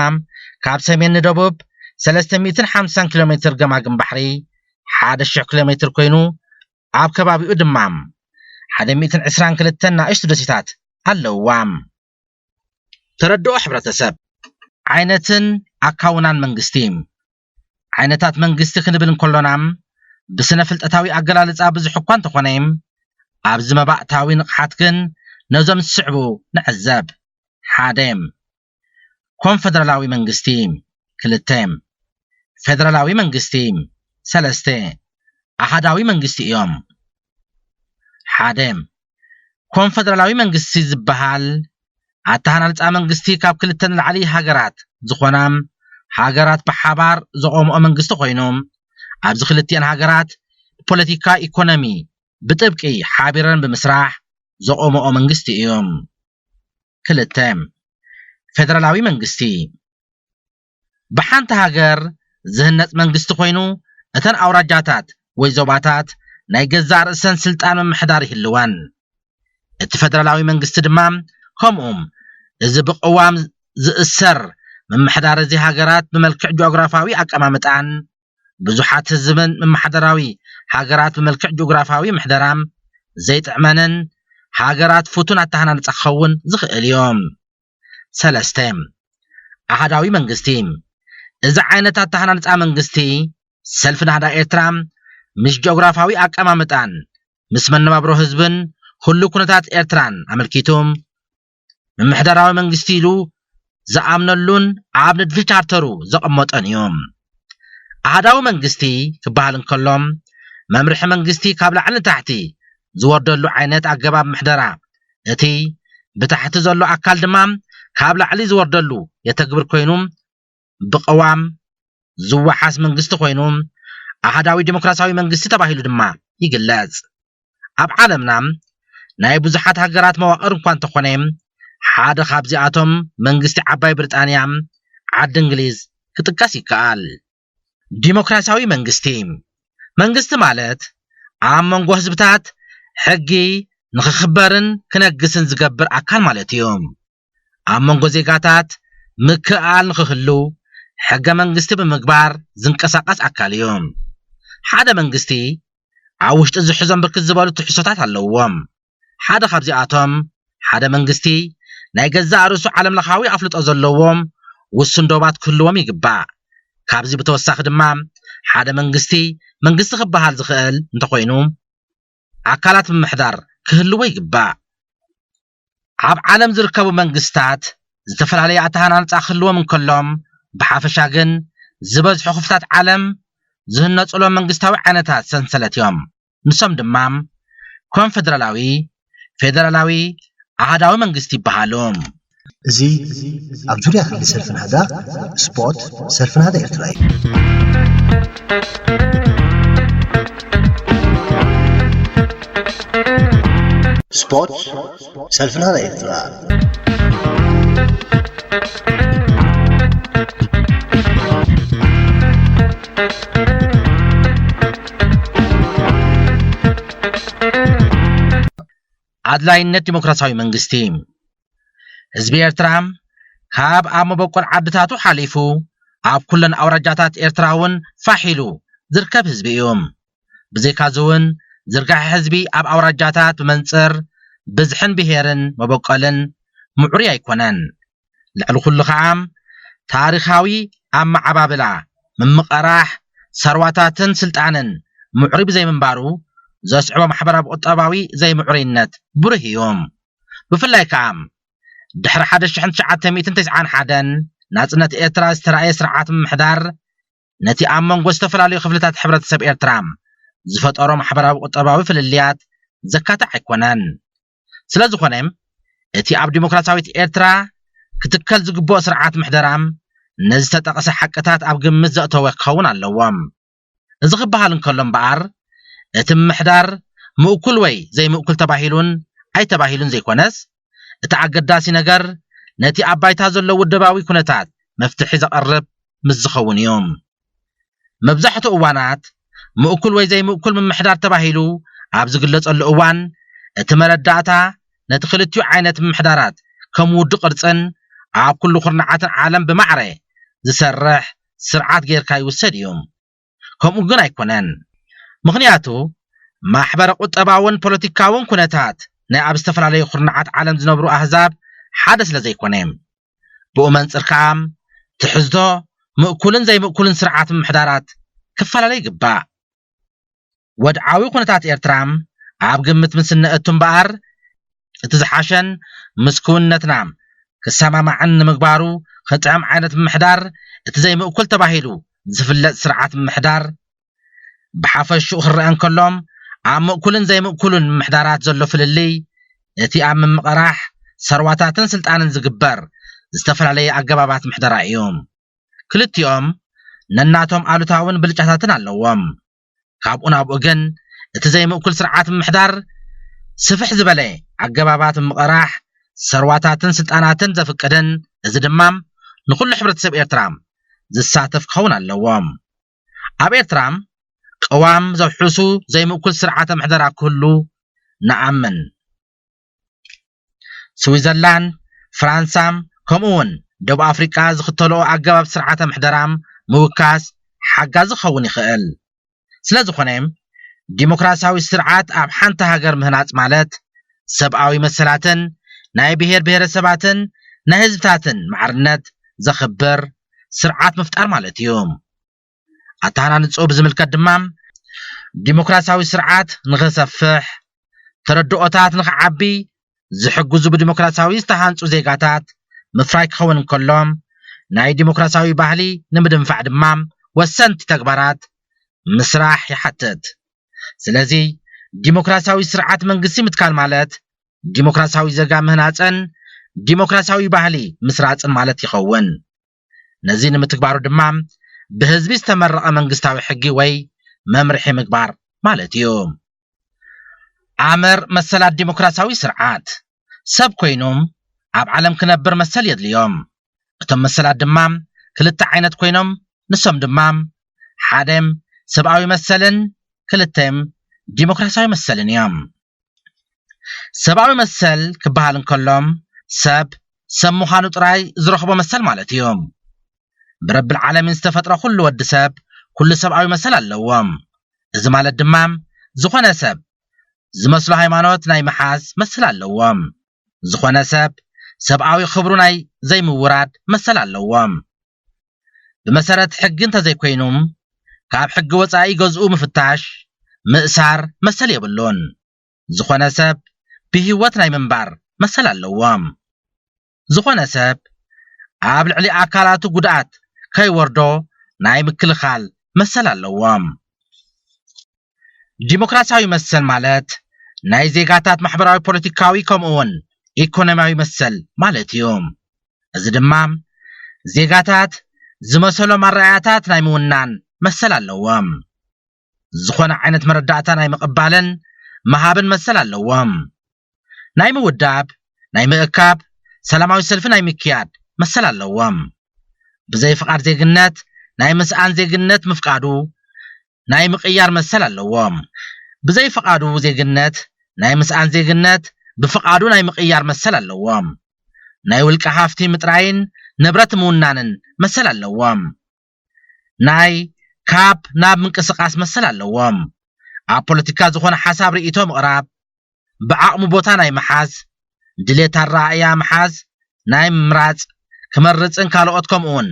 ካብ ሰሜን ንደቡብ ሰለስተ ሚእትን ሓምሳን ኪሎ ሜትር፣ ገማግም ባሕሪ ሓደ ሽሕ ኪሎ ሜትር ኮይኑ፣ ኣብ ከባቢኡ ድማ ሓደ ሚእትን ዕስራን ክልተን ናእሽቱ ደሴታት ኣለውዋ። ተረድኦ ሕብረተሰብ። ዓይነትን ኣካውናን መንግስቲ። ዓይነታት መንግስቲ ክንብል እንከሎና፣ ብስነ ፍልጠታዊ ኣገላልጻ ብዙሕ እኳ እንተኾነ፣ ኣብዚ መባእታዊ ንቕሓት ግን ነዞም ዝስዕቡ ንዕዘብ። ሓደ፣ ኮንፈደራላዊ መንግስቲ። ክልተ፣ ፌደራላዊ መንግስቲ። ሰለስተ፣ ኣሃዳዊ መንግስቲ እዮም። ሓደ፣ ኮንፈደራላዊ መንግስቲ ዝበሃል ኣተሃናንጻ መንግስቲ ካብ ክልተ ንላዕሊ ሃገራት ዝኾና ሃገራት ብሓባር ዘቖምኦ መንግስቲ ኮይኑ፣ ኣብዚ ክልቲአን ሃገራት ብፖለቲካ፣ ኢኮኖሚ ብጥብቂ ሓቢረን ብምስራሕ ዘቖምኦ መንግስቲ እዩ። ክልተ፣ ፌደራላዊ መንግስቲ። ብሓንቲ ሃገር ዝህነጽ መንግስቲ ኮይኑ፣ እተን ኣውራጃታት ወይ ዞባታት ናይ ገዛእ ርእሰን ስልጣን ምምሕዳር ይህልወን። እቲ ፈደራላዊ መንግስቲ ድማ ከምኡ። እዚ ብቅዋም ዝእሰር ምምሕዳር እዚ ሃገራት ብመልክዕ ጂኦግራፋዊ ኣቀማምጣን ብዙሓት ህዝብን ምምሕዳራዊ ሃገራት ብመልክዕ ጂኦግራፋዊ ምሕደራ ዘይጥዕመንን ሃገራት ፍቱን ኣተሃናንጻ ክኸውን ዝኽእል እዩ። ሰለስተ፣ ኣሃዳዊ መንግስቲ። እዚ ዓይነት ኣተሃናንጻ መንግስቲ ሰልፊ ናህዳ ኤርትራ ምስ ጂኦግራፋዊ ኣቀማምጣን ምስ መነባብሮ ህዝብን ህሉው ኩነታት ኤርትራን ኣመልኪቱ ምምሕዳራዊ መንግስቲ ኢሉ ዝኣምነሉን ኣብ ንድፊ ቻርተሩ ዘቐመጦን እዩ። ኣሃዳዊ መንግስቲ ክበሃል እንከሎ፣ መምርሒ መንግስቲ ካብ ላዕሊ ንታሕቲ ዝወርደሉ ዓይነት ኣገባብ ምሕደራ፣ እቲ ብታሕቲ ዘሎ ኣካል ድማ ካብ ላዕሊ ዝወርደሉ የተግብር ኮይኑ፣ ብቅዋም ዝወሓስ መንግስቲ ኮይኑ፣ ኣሃዳዊ ዲሞክራሲያዊ መንግስቲ ተባሂሉ ድማ ይግለጽ። ኣብ ዓለምና ናይ ብዙሓት ሃገራት መዋቕር እኳ እንተኾነ፣ ሓደ ካብዚኣቶም መንግስቲ ዓባይ ብሪጣንያ፣ ዓዲ እንግሊዝ፣ ክጥቀስ ይከኣል። ዲሞክራሲያዊ መንግስቲ። መንግስቲ ማለት ኣብ መንጎ ህዝብታት ሕጊ ንኽኽበርን ክነግስን ዝገብር ኣካል ማለት እዩ። ኣብ መንጎ ዜጋታት ምክእኣል ንኽህሉ ሕገ መንግስቲ ብምግባር ዝንቀሳቐስ ኣካል እዩ። ሓደ መንግስቲ ኣብ ውሽጢ ዝሕዞም ብርክት ዝበሉ ትሕዝቶታት ኣለውዎም። ሓደ ካብዚኣቶም፣ ሓደ መንግስቲ ናይ ገዛእ ርእሱ ዓለምለኻዊ ኣፍልጦ ዘለዎም ውሱን ዶባት ክህልዎም ይግባእ። ካብዚ ብተወሳኺ ድማ፣ ሓደ መንግስቲ መንግስቲ ክበሃል ዝኽእል እንተኾይኑ፣ ኣካላት ምምሕዳር ክህልዎ ይግባእ። ኣብ ዓለም ዝርከቡ መንግስታት ዝተፈላለየ ኣተሃናንጻ ክህልዎም እንከሎም፣ ብሓፈሻ ግን ዝበዝሑ ክፍታት ዓለም ዝህነጹሎም መንግስታዊ ዓይነታት ሰንሰለት እዮም። ንሶም ድማ ኮንፈደራላዊ፣ ፌደራላዊ፣ ኣሃዳዊ መንግስቲ ይበሃሉ። እዚ ኣብ ዙርያ ክሊ ሰልፊ ናህዳ ስፖርት ሰልፊ ናህዳ ኤርትራ እዩ። ስፖርት ሰልፊ ናህዳ ኤርትራ። ኣድላይነት ዲሞክራሲያዊ መንግስቲ። ህዝቢ ኤርትራ ካብ ኣብ መበቆል ዓድታቱ ሓሊፉ ኣብ ኩለን ኣውራጃታት ኤርትራ እውን ፋሕ ኢሉ ዝርከብ ህዝቢ እዩ። ብዘይካዚ እውን ዝርጋሐ ህዝቢ ኣብ ኣውራጃታት ብመንጽር ብዝሕን ብሄርን መበቆልን ምዕሩይ ኣይኮነን። ልዕሊ ኩሉ ኸዓ ታሪኻዊ ኣመዓባብላ ምምቕራሕ ሰርዋታትን ስልጣንን ምዕሩይ ብዘይምንባሩ ዘስዕቦ ማሕበራዊ ቁጠባዊ ዘይምዕሩይነት ብሩህ እዩ። ብፍላይ ከኣ ድሕሪ ሓደ ሽሕን ትሽዓተ ሚእትን ተስዓን ሓደን ናጽነት ኤርትራ ዝተራእየ ስርዓት ምምሕዳር ነቲ ኣብ መንጎ ዝተፈላለዩ ክፍልታት ሕብረተሰብ ኤርትራ ዝፈጠሮ ማሕበራዊ ቁጠባዊ ፍልልያት ዘካትዕ ኣይኮነን። ስለ ዝኾነ እቲ ኣብ ዲሞክራሲያዊት ኤርትራ ክትከል ዝግብኦ ስርዓት ምሕደራ ነዚ ዝተጠቕሰ ሓቅታት ኣብ ግምት ዘእተወ ክኸውን ኣለዎ። እዚ ክበሃል እንከሎ እምበኣር፣ እቲ ምምሕዳር ምእኩል ወይ ዘይምእኩል ተባሂሉን ኣይተባሂሉን ዘይኮነስ፣ እቲ ኣገዳሲ ነገር ነቲ ኣብ ባይታ ዘሎ ውደባዊ ኩነታት መፍትሒ ዘቐርብ ምስ ዝኸውን እዩ። መብዛሕትኡ እዋናት ምእኩል ወይ ዘይምእኩል ምምሕዳር ተባሂሉ ኣብ ዝግለጸሉ እዋን፣ እቲ መረዳእታ ነቲ ክልቲኡ ዓይነት ምምሕዳራት ከም ውዱ ቅርጽን ኣብ ኩሉ ኩርናዓትን ዓለም ብማዕረ ዝሰርሕ ስርዓት ጌርካ ይውሰድ እዩ። ከምኡ ግን ኣይኮነን። ምኽንያቱ ማሕበረ ቁጠባውን ፖለቲካውን ኩነታት ናይ ኣብ ዝተፈላለዩ ኩርናዓት ዓለም ዝነብሩ ኣህዛብ ሓደ ስለ ዘይኮነ። ብኡ መንጽር ከኣ ትሕዝቶ ምእኩልን ዘይምእኩልን ስርዓት ምምሕዳራት ክፈላለ ይግባእ። ወድዓዊ ኩነታት ኤርትራ ኣብ ግምት ምስ እነእቱ እምበኣር፣ እቲ ዝሓሸን ምስ ክውንነትና ክሰማማዕን ንምግባሩ ክጥዕም ዓይነት ምምሕዳር፣ እቲ ዘይምእኩል ተባሂሉ ዝፍለጥ ስርዓት ምምሕዳር፣ ብሓፈሽኡ ክረአ እንከሎ፣ ኣብ ምእኩልን ዘይምእኩልን ምምሕዳራት ዘሎ ፍልልይ፣ እቲ ኣብ ምምቕራሕ ሰርዋታትን ስልጣንን ዝግበር ዝተፈላለየ ኣገባባት ምሕደራ እዩ። ክልቲኦም ነናቶም ኣሉታውን ብልጫታትን ኣለዎም። ካብኡ ናብኡ ግን እቲ ዘይምእኩል ስርዓት ምምሕዳር ስፍሕ ዝበለ ኣገባባት ምቕራሕ ሰርዋታትን ስልጣናትን ዘፍቅድን፣ እዚ ድማ ንኹሉ ሕብረተሰብ ኤርትራ ዝሳተፍ ክኸውን ኣለዎ። ኣብ ኤርትራ ቅዋም ዘውሕሱ ዘይምእኩል ስርዓተ ምሕደራ ክህሉ ንኣምን። ስዊዘርላንድ፣ ፍራንሳ፣ ከምኡ እውን ደቡብ ኣፍሪቃ ዝኽተልኦ ኣገባብ ስርዓተ ምሕደራ ምውካስ ሓጋዚ ክኸውን ይኽእል። ስለ ዝኾነ፣ ዲሞክራሲያዊ ስርዓት ኣብ ሓንቲ ሃገር ምህናጽ ማለት፣ ሰብኣዊ መሰላትን ናይ ብሄር ብሄረሰባትን ናይ ህዝብታትን ማዕርነት ዘኽብር ስርዓት ምፍጣር ማለት እዩ። ኣተሃናንጽኡ ብዝምልከት ድማ፣ ዲሞክራሲያዊ ስርዓት ንኽሰፍሕ፣ ተረድኦታት ንኽዓቢ ዝሕግዙ ብዲሞክራሲያዊ ዝተሃንጹ ዜጋታት ምፍራይ ክኸውን እንከሎ፣ ናይ ዲሞክራሲያዊ ባህሊ ንምድንፋዕ ድማ ወሰንቲ ተግባራት ምስራሕ ይሓትት። ስለዚ፣ ዲሞክራሲያዊ ስርዓት መንግስቲ ምትካል ማለት፣ ዲሞክራሲያዊ ዜጋ ምህናጽን ዲሞክራሲያዊ ባህሊ ምስራጽን ማለት ይኸውን። ነዚ ንምትግባሩ ድማ፣ ብህዝቢ ዝተመረቐ መንግስታዊ ሕጊ ወይ መምርሒ ምግባር ማለት እዩ። ኣመር መሰላት ዲሞክራሲያዊ ስርዓት፣ ሰብ ኮይኖም ኣብ ዓለም ክነብር መሰል የድልዮም። እቶም መሰላት ድማ ክልተ ዓይነት ኮይኖም፣ ንሶም ድማ፣ ሓደ፣ ሰብኣዊ መሰልን፣ ክልተ፣ ዲሞክራሲያዊ መሰልን እዮም። ሰብኣዊ መሰል ክበሃል እንከሎ፣ ሰብ ሰብ ምዃኑ ጥራይ ዝረኽቦ መሰል ማለት እዩ። ብረብል ዓለሚን ዝተፈጥረ ኩሉ ወዲ ሰብ ኩሉ ሰብኣዊ መሰል ኣለዎ። እዚ ማለት ድማ፣ ዝኾነ ሰብ ዝመስሎ ሃይማኖት ናይ ምሓዝ መሰል ኣለዎ። ዝኾነ ሰብ ሰብኣዊ ክብሩ ናይ ዘይምውራድ መሰል ኣለዎ። ብመሰረት ሕጊ እንተዘይኮይኑ፣ ካብ ሕጊ ወጻኢ ገዝኡ ምፍታሽ፣ ምእሳር መሰል የብሉን። ዝኾነ ሰብ ብህይወት ናይ ምንባር መሰል ኣለዎ። ዝኾነ ሰብ ኣብ ልዕሊ ኣካላቱ ጉድኣት ከይወርዶ ናይ ምክልኻል መሰል ኣለዎ። ዲሞክራሲያዊ መሰል ማለት ናይ ዜጋታት ማሕበራዊ፣ ፖለቲካዊ ከምኡ እውን ኢኮኖሚያዊ መሰል ማለት እዩ። እዚ ድማ ዜጋታት ዝመሰሎም ኣረኣእያታት ናይ ምውናን መሰል ኣለዎም። ዝኾነ ዓይነት መረዳእታ ናይ ምቕባልን ምሃብን መሰል ኣለዎም። ናይ ምውዳብ፣ ናይ ምእካብ፣ ሰላማዊ ሰልፊ ናይ ምክያድ መሰል ኣለዎም። ብዘይ ፍቓድ ዜግነት ናይ ምስኣን ዜግነት ምፍቃዱ ናይ ምቕያር መሰል ኣለዎም። ብዘይ ፍቓዱ ዜግነት ናይ ምስኣን ዜግነት ብፍቓዱ ናይ ምቕያር መሰል ኣለዎም። ናይ ውልቀ ሃፍቲ ምጥራይን ንብረት ምውናንን መሰል ኣለዎም። ናይ ካብ ናብ ምንቅስቓስ መሰል ኣለዎም። ኣብ ፖለቲካ ዝኾነ ሓሳብ ርእይቶ ምቕራብ፣ ብዓቕሙ ቦታ ናይ ምሓዝ፣ ድሌት ኣረኣእያ ምሓዝ፣ ናይ ምምራጽ፣ ክመርጽን ካልኦት ከምኡውን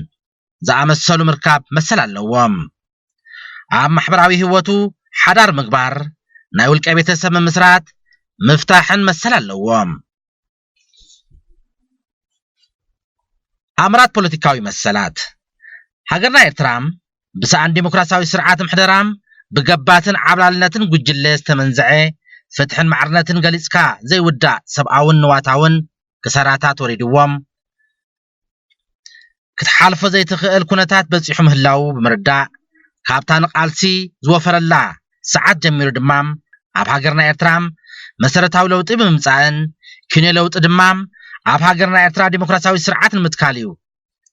ዝኣመሰሉ ምርካብ መሰል ኣለዎም። ኣብ ማሕበራዊ ህይወቱ ሓዳር ምግባር፣ ናይ ውልቀ ቤተሰብ ምምስራት፣ ምፍታሕን መሰል ኣለዎም። ኣምራት ፖለቲካዊ መሰላት። ሃገርና ኤርትራ ብሰኣን ዲሞክራሲያዊ ስርዓት ምሕደራ ብገባትን ዓብላልነትን ጉጅለ ዝተመንዝዐ ፍትሕን ማዕርነትን ገሊጽካ ዘይውዳእ ሰብኣውን ንዋታውን ክሳራታት ወሪድዎም ክትሓልፎ ዘይትኽእል ኩነታት በጺሑ ምህላዉ ብምርዳእ፣ ካብታ ንቓልሲ ዝወፈረላ ሰዓት ጀሚሩ ድማ ኣብ ሃገርና ኤርትራ መሰረታዊ ለውጢ ብምምጻእን ኪኖ ለውጢ ድማ ኣብ ሃገርና ኤርትራ ዲሞክራሲያዊ ስርዓት ንምትካል እዩ።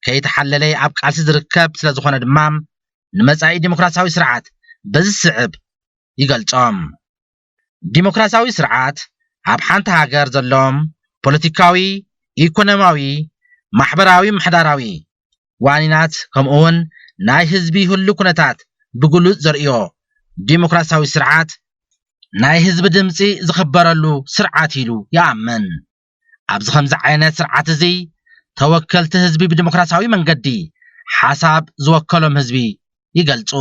ከይተሓለለ ኣብ ቃልሲ ዝርከብ ስለ ዝኾነ ድማ ንመጻኢ ዲሞክራሲያዊ ስርዓት በዚ ዝስዕብ ይገልጾም። ዲሞክራሲያዊ ስርዓት ኣብ ሓንቲ ሃገር ዘሎ ፖለቲካዊ፣ ኢኮኖሚያዊ፣ ማሕበራዊ፣ ምሕዳራዊ ዋኒናት ከምኡ እውን ናይ ህዝቢ ህሉ ኩነታት ብግሉጽ ዘርእዮ ዲሞክራሲያዊ ስርዓት ናይ ህዝቢ ድምጺ ዝኽበረሉ ስርዓት ኢሉ ይኣምን። ኣብዚ ከምዚ ዓይነት ስርዓት እዚ ተወከልቲ ህዝቢ ብዲሞክራሲያዊ መንገዲ ሓሳብ ዝወከሎም ህዝቢ ይገልጹ።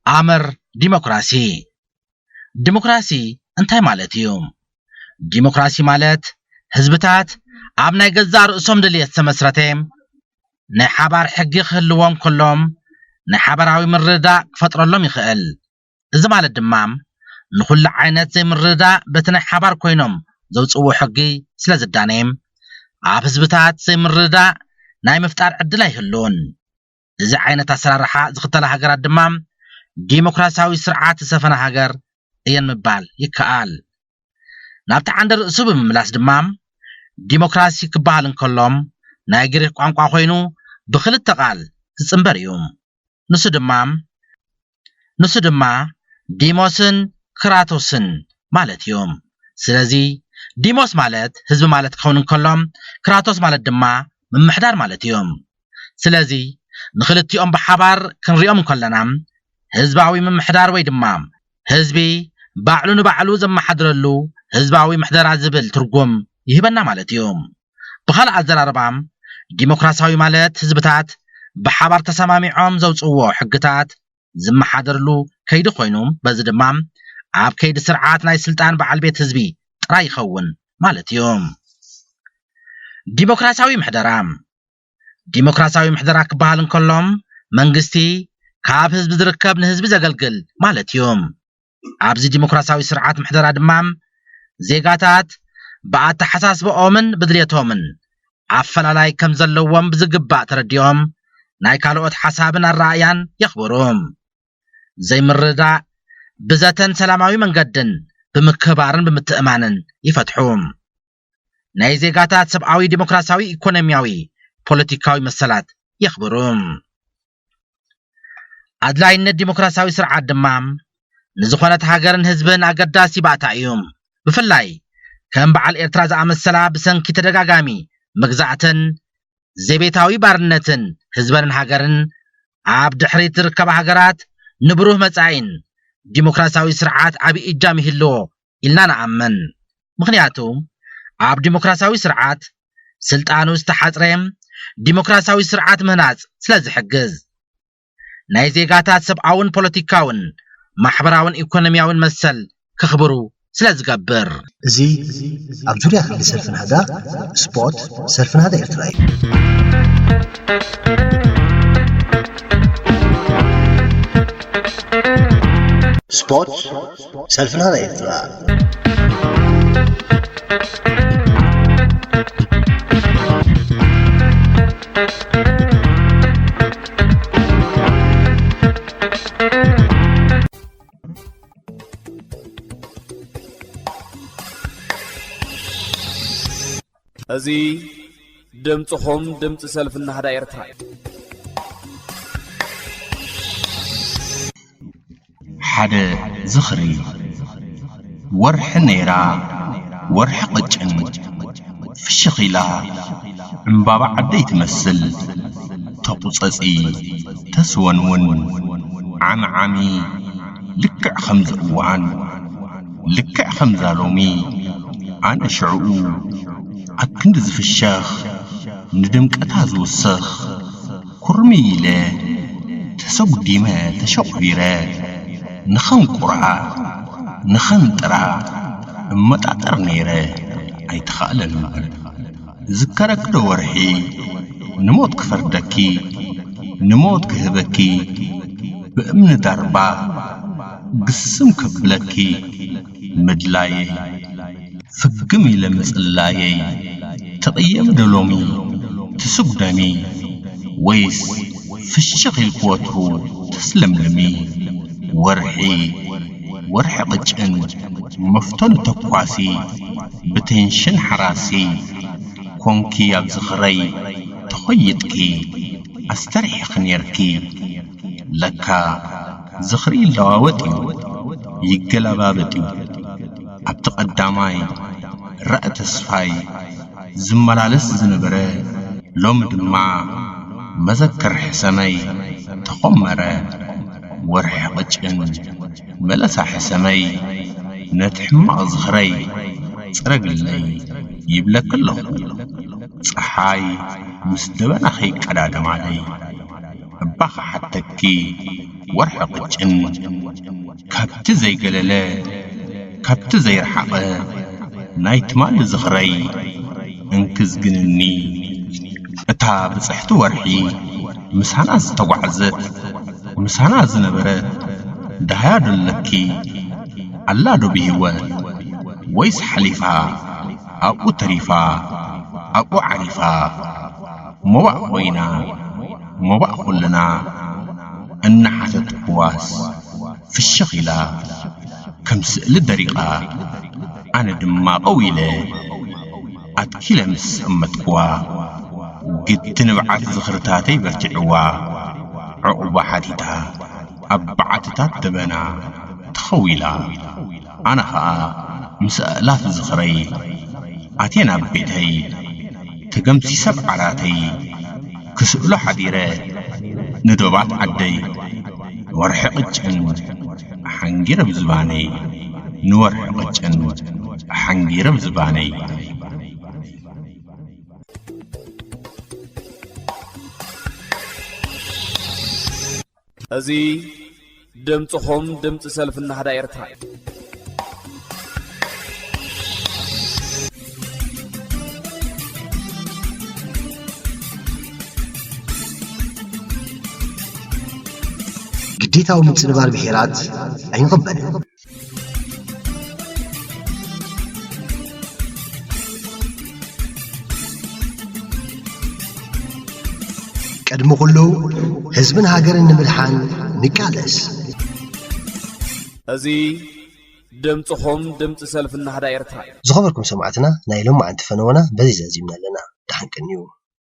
ኣምር ዲሞክራሲ። ዲሞክራሲ እንታይ ማለት እዩ? ዲሞክራሲ ማለት ህዝብታት ኣብ ናይ ገዛእ ርእሶም ድልየት ዝተመስረተ ናይ ሓባር ሕጊ ክህልዎም ከሎም ናይ ሓባራዊ ምርድዳእ ክፈጥረሎም ይኽእል። እዚ ማለት ድማ ንኹሉ ዓይነት ዘይምርድዳእ በቲ ናይ ሓባር ኮይኖም ዘውፅእዎ ሕጊ ስለ ዝዳነ ኣብ ህዝብታት ዘይምርድዳእ ናይ ምፍጣር ዕድል ኣይህሉን። እዚ ዓይነት ኣሰራርሓ ዝኽተላ ሃገራት ድማ ዲሞክራሲያዊ ስርዓት ዝሰፈና ሃገር እየን ምባል ይከኣል። ናብቲ ዓንደ ርእሱ ብምምላስ ድማ ዲሞክራሲ ክበሃል እንከሎ ናይ ግሪክ ቋንቋ ኮይኑ ብኽልተ ቃል ዝጽንበር እዩ። ንሱ ድማ ንሱ ድማ ዲሞስን ክራቶስን ማለት እዩ። ስለዚ ዲሞስ ማለት ህዝቢ ማለት ክኸውን እንከሎ ክራቶስ ማለት ድማ ምምሕዳር ማለት እዩ። ስለዚ ንኽልቲኦም ብሓባር ክንሪኦም እንከለና ህዝባዊ ምምሕዳር ወይ ድማ ህዝቢ ባዕሉ ንባዕሉ ዘመሓድረሉ ህዝባዊ ምሕደራ ዝብል ትርጉም ይህበና ማለት እዩ። ብኻልእ ኣዘራርባ ዲሞክራሲያዊ ማለት ህዝብታት ብሓባር ተሰማሚዖም ዘውፅእዎ ሕግታት ዝመሓደርሉ ከይዲ ኮይኑ በዚ ድማ ኣብ ከይዲ ስርዓት ናይ ስልጣን በዓል ቤት ህዝቢ ጥራይ ይኸውን ማለት እዩ። ዲሞክራሲያዊ ምሕደራ። ዲሞክራሲያዊ ምሕደራ ክበሃል እንከሎ መንግስቲ ካብ ህዝቢ ዝርከብ ንህዝቢ ዘገልግል ማለት እዩ። ኣብዚ ዲሞክራሲያዊ ስርዓት ምሕደራ ድማ ዜጋታት ብኣተሓሳስባኦምን ብድልየቶምን ኣፈላላይ ከም ዘለዎም ብዝግባእ ተረዲኦም ናይ ካልኦት ሓሳብን ኣረኣእያን የኽብሩ። ዘይምርዳእ ብዘተን ሰላማዊ መንገድን ብምክብባርን ብምትእማንን ይፈትሑ። ናይ ዜጋታት ሰብኣዊ ዲሞክራሲያዊ ኢኮኖሚያዊ ፖለቲካዊ መሰላት የኽብሩ። ኣድላይነት ዲሞክራሲያዊ ስርዓት ድማ ንዝኾነት ሃገርን ህዝብን ኣገዳሲ ባእታ እዩ። ብፍላይ ከም በዓል ኤርትራ ዝኣመሰላ ብሰንኪ ተደጋጋሚ መግዛእትን ዘቤታዊ ባርነትን ህዝበንን ሃገርን ኣብ ድሕሪት ዝርከባ ሃገራት ንብሩህ መጻኢን ዲሞክራሲያዊ ስርዓት ዓቢ እጃም ይህልዎ ኢልና ንኣምን። ምኽንያቱ ኣብ ዲሞክራሲያዊ ስርዓት ስልጣኑ ዝተሓጽረ ዲሞክራሲያዊ ስርዓት ምህናጽ ስለ ዝሕግዝ ናይ ዜጋታት ሰብኣውን ፖለቲካውን ማሕበራውን ኢኮኖሚያውን መሰል ከኽብሩ ስለ ዝገብር። እዚ ኣብ ዙርያ ክሊ ሰልፊ ናህዳ ስፖት ሰልፊ ናህዳ ኤርትራ እዩ። ስፖት ሰልፊ ናህዳ ኤርትራ። እዚ ድምፅኹም ድምፂ ሰልፊ ናህዳ ኤርትራ እዩ። ሓደ ዝኽሪ። ወርሒ ነይራ፣ ወርሒ ቅጭን፣ ፍሽኽ ኢላ ዕምባባ ዓደይ ትመስል፣ ተቑጸጺ፣ ተስወንውን፣ ዓምዓሚ፣ ልክዕ ከምዚ እዋን፣ ልክዕ ከምዛ ሎሚ፣ ኣነ ሽዕኡ ኣብ ክንዲ ዝፍሸኽ፣ ንድምቀታ ዝውስኽ፣ ኩርምይ ኢለ፣ ተሰጉዲመ፣ ተሸቑሪረ፣ ንኸንቁራ፣ ንኸንጥራ እመጣጠር ነይረ፣ ኣይተኻእለን እምበር። ዝከረኪ ዶ ወርሒ፣ ንሞት ክፈርደኪ፣ ንሞት ክህበኪ፣ ብእምኒ ዳርባ ግስም ከብለኪ፣ ምድላየይ ፍግም ኢለ ምጽላየይ፣ ትቕየሚ ዶ ሎሚ ትስጉደሚ፣ ወይስ ፍሽኽ ኢልኪ ወትሩ ተስለምልሚ? ወርሒ፣ ወርሒ ቅጭን፣ መፍተሉ ተኳሲ፣ ብቴንሽን ሓራሲ ኮንኪ ኣብ ዝኽረይ ተኾይጥኪ ኣስተርሒኺ ኔርኪ። ለካ ዝኽሪ ይለዋወጥ እዩ ይገለባበጥ እዩ። ኣብቲ ቀዳማይ ራእ ተስፋይ ዝመላለስ ዝነበረ ሎሚ ድማ መዘክር ሕሰመይ ተኾመረ። ወርሒ ቅጭን መለሳ ሕሰመይ ነቲ ሕማቕ ዝኽረይ ጽረግለይ ይብለኪ ኣለኹ። ጸሓይ ምስ ደበና ከይቀዳደማለይ እባ ክሓተኪ ወርሒ ቅጭን ካብቲ ዘይገለለ ካብቲ ዘይረሓቐ ናይ ትማሊ ዝኽረይ እንክዝግንኒ እታ ብጽሕቲ ወርሒ ምሳና ዝተጓዕዘት ምሳና ዝነበረት ደሃያ ዶ ኣለኪ? ኣላ ዶ ብህይወት ወይስ ሓሊፋ ኣብኡ ተሪፋ ኣብኡ ዓሪፋ? ሞባእ ኮይና ሞባእ ኩልና እናሓተትክዋስ ፍሽኽ ኢላ ከም ስእሊ ደሪቓ ኣነ ድማ ቀው ኢለ ኣትኪለ ምስ ኣመትክዋ ግዲ ንብዓት ዝኽርታተይ በርቲዕዋ ዕቑባ ሓቲታ ኣብ በዓትታት ደበና ተኸዊላ ኣነ ኸኣ ምስ ኣእላፍ ዝኽረይ ኣትየ ናብ ቤተይ ተገምሲሰ ብዓራተይ ክስእሎ ሓዲረ ንዶባት ዓደይ ወርሒ ቅጭን ሓንጊረ ብዝባነይ ንወርሒ ቅጭን ሓንጊረ ብዝባነይ እዚ ድምፅኹም ድምፂ ሰልፊ ናህዳ ኤርትራ እዩ። ግዴታዊ ምጽንባር ብሄራት ኣይንቕበልን። ቅድሚ ኩሉ ህዝብን ሃገርን ንምድሓን ንቃለስ። እዚ ድምፅኹም ድምፂ ሰልፊ ናህዳ ኤርትራ እዩ። ዝኸበርኩም ሰማዕትና ናይ ሎማዓንቲ ፈነወና በዚ ዘዚምና ኣለና። ደሓን ቅንዩ።